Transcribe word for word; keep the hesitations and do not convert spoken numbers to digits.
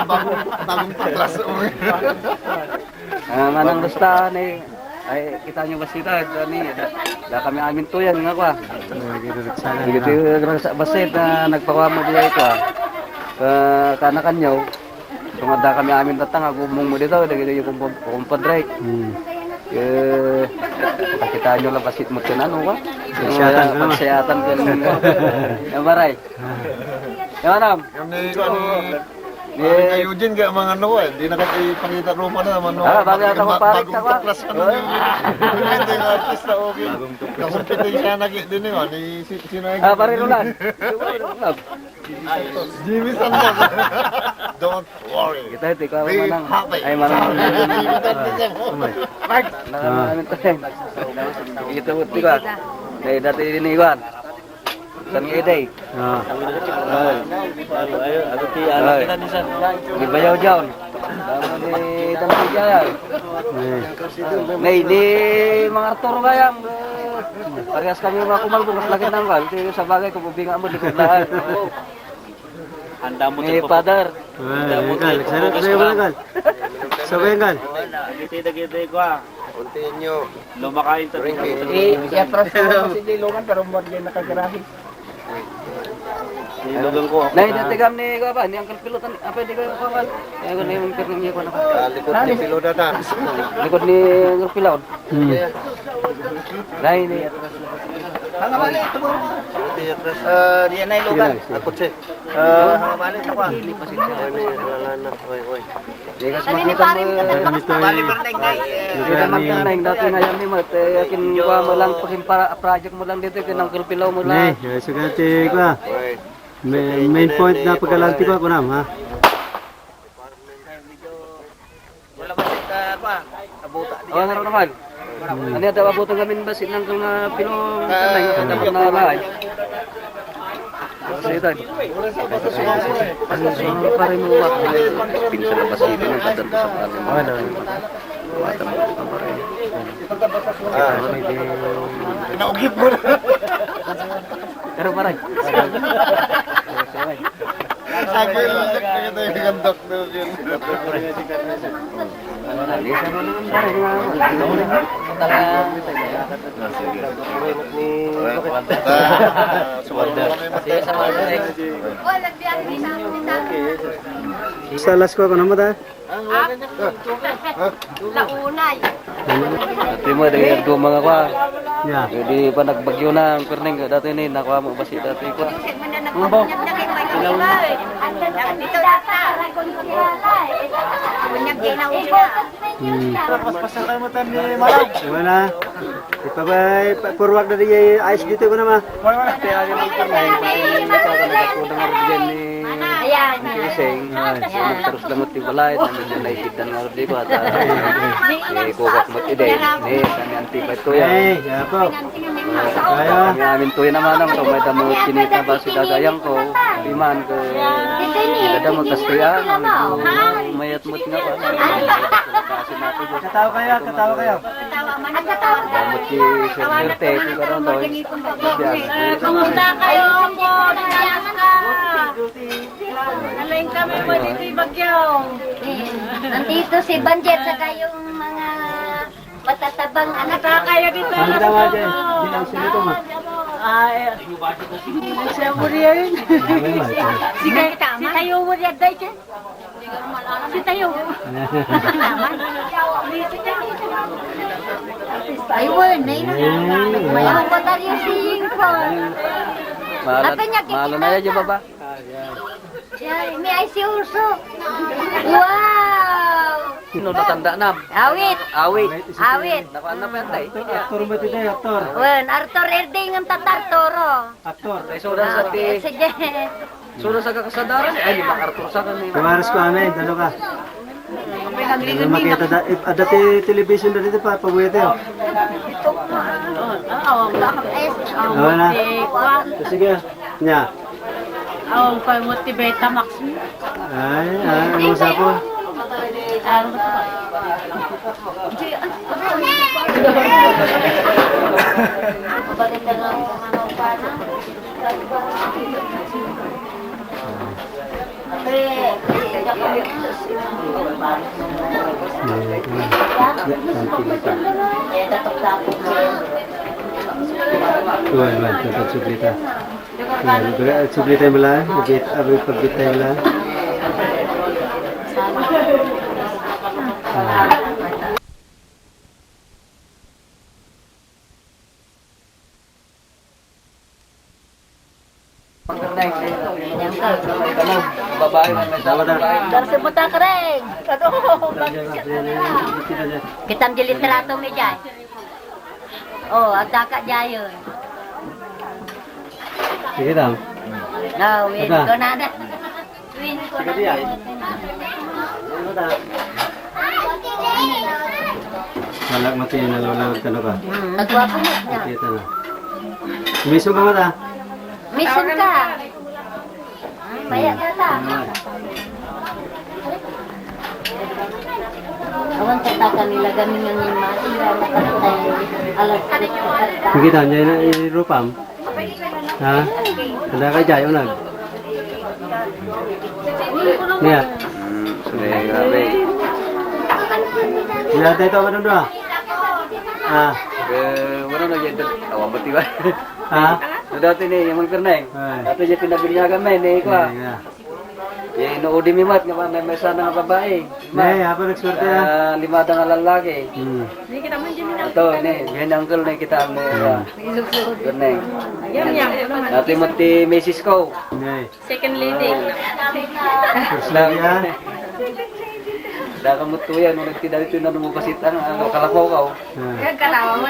Bagong, bagong patras. Ah, Manang Rusta, ni, ay, kita nyo ba sila? Ni, da, da kami amin tuyan nga kwa. Dito, sa basit na nagpakwa mo diya ito, ah. Ka, kanakan nyo. Sumada kami amin tatang, agumong mo dito, dagiti kumpa-, kumpadre. Hmm. Eh, kita nyo lang basit mo ito, ano ka? Pagsayatan ka naman. Pagsayatan ka naman. Yan, baray. Yan, manam. Yung ni, ano, ni Eugene, kaya mga ano, eh, di na kasi ipakita rupa na, ano, ah, bagay ata kong parit bagong na ba? Tuklas, ano, eh, yung, yung artista, okay. Kakumpetensya na ki-, din yun, ni si-, sino yung ah, pare Roland. Jimmy Santos. Don't worry. Kita, ito, ikaw, be manang. Happy. Ay, manang. Jimmy Santos. Mark. Ah. Ano, ano to, eh? Kita mo, di ba? Eh, dati ini, Juan. San Ede. Ah. Ay, ano ti, ano kita ni San? Di Bayaw John. Damo ni Dante Jaya. Eh. Nay, ni Mang Arturo Gayam, eh, parehas kami mga kumalbo, mas lagit ng kal. Di sa bagay, kung ubingan mo, di ko lahat. Handa mo ni Father. Ay, Uncle, excited na yung Uncle. Sabay, Uncle. Dagiti, dagiti ko, ah. Continue. Lumakain ta dito. Eh, iya, trust ko si Jay Logan, pero mo di nakagarahe. Ilugan ko ako. Nay, dati kam ni, kuwan, ni Uncle Pilot, ah, pwede kayo, kuwan. Ay, ano yung pirmi niya, kuwan, ako. Ah, likod ni Pilot ata. Likod ni Uncle Pilot. Hmm. Nay, ni. Ah, di yan na ilugan. Sige, sige. Ah, balik ako, ah. Oy, may halala na. Oy, oy. Di kas makita mo. Kami to ay, balik, balik, balik. Kita man ka na, dati na yan ni Mat, eh, akin kuwan mo lang, pakin para, project mo lang dito, kin Uncle Pilot mo lang. Ni, eh, sugati ko, ah. Oy. May, main point na pagkalanti ko, ako na, ha? Wala ba kita, pa? Abuta. Oh, ano naman? Hmm. Ano yata abutan kami ba si Nangkal nga pino-, ah, kanay, nga dapat na laay? Sa itan. Ang pare mo, wa. Pinsan na ba si Nangkal nga kadan sa pare mo? Ano? Mata mo, ang pare. Ah. Naugip mo na. Pero, pare. Sabi lang, nakita yung gandok doon yun. Sa last ko, ako naman, ah. Launay. Dati mo, dagiti adu mga kwa. Yeah. Di pa nagbagyo na ang Perning, dati ni, nakuha mo basi dati kwa. Umbaw. Dito data. Unyag di na unyag. Hmm. Paspasan kayo mo tayo ni Maraw. Wala. Ipabay, pa-, forward na di ay, ayos dito ko naman. Wala, wala. Kaya yung mga Perning, yung mga nagkakulang na rin ni Ayan. Ang kising, ah, so, nagtaros lang ti balay, namin na naikid na nga, di ba? Ta-, eh, kukak mo ti Dave. Eh, kami ang tipay ko yan. Eh, siya po. Ah, kaya. Kami amin to yun naman ang kamay damo kinita ba si dadayang ko, iman ko, dadamo tas kaya, mayat mo nga ba? Kasi natin yun. Katawa kayo, katawa kayo. Damo ti Sir Duterte, ikaw daw to. Kumusta kayo po? Nalain kami mo dito, Bagyo. Nandito si Banjet saka yung mga matatabang anak. Kaya dito. Ano daw, Ate? Di lang sila ito, ma. Ah, eh. Siya mo rin. Sige, si tayo mo rin, Day, Ken. Si tayo. Ay, wala na yun. May ako pa tayo si Paul. Mahala-, Apa niya, mahala na yan, kikita baba. Yan, may I C also. Wow! Sino natanda na? Awit. Awit. Awit. Nakuan na pa yan, tay. Actor, actor mo ito, tay, actor. Wen, Arthur Erding ang tatartoro. Actor. Tay, sura sa ti-, sige. Sura sa kakasadaran, ay, di ba, Arthur sa kami? Kamaras ko, amen. Dalo ka. Ano makita da-, eh, ada ti television da dito pa, pagwete, oh. Wala na. Sige, nya. Awan pa mo ti Betamax. Ay, ay, ano sa po? Tuan, tuan, dapat sublita. Tuan, ber-, sublita mo lang. Pag-, pag-, pag-, mo lang. Ah. Babae, may tawag na. Darsi mo ta, Kring. Ano? Kitang di litrato mi dyan. Oh, agdaka dyan yun. Sige daw. No, wait. Ito. Ko na na. Sige, Tia. Salak mo, Tia, nalulunod ka na ba? Mm. Agwapo mo niya. Kita na. Miso ka, mata? Miso ka. Maya ka ta. Awan ka ta kanila, gamingan ni Mati, wala ka tayo. Alas. Sige, Tia, niya na irupam. Ha? Ada ka dyan, unag. Niya. Hmm, sige, grabe. Niya, tayo ito, madam, dua. Ah. Eh, wala na yan. Awan mo, tiba? Ha? So, dati ni, yung mga karne. Ay. Dati niya pinagbinyagan na, eh, ni Kwa. Ay, yeah. Eh, no, udi mi met, nga may, may sana nga babae. Lima. Nay, apa nagswerte, ah? Ah, lima da nga lalaki. Hmm. Ato, ini, biya ni uncle na kita mo, ah. Hmm. Good na, eh. Dati mo ti misis ko. Nay. Second lady. First lady, ah. Daka mo to yan, nung nagtidali to na lumabas itang, ano, kalapaw ka, oh. Ah. Kalapaw mo.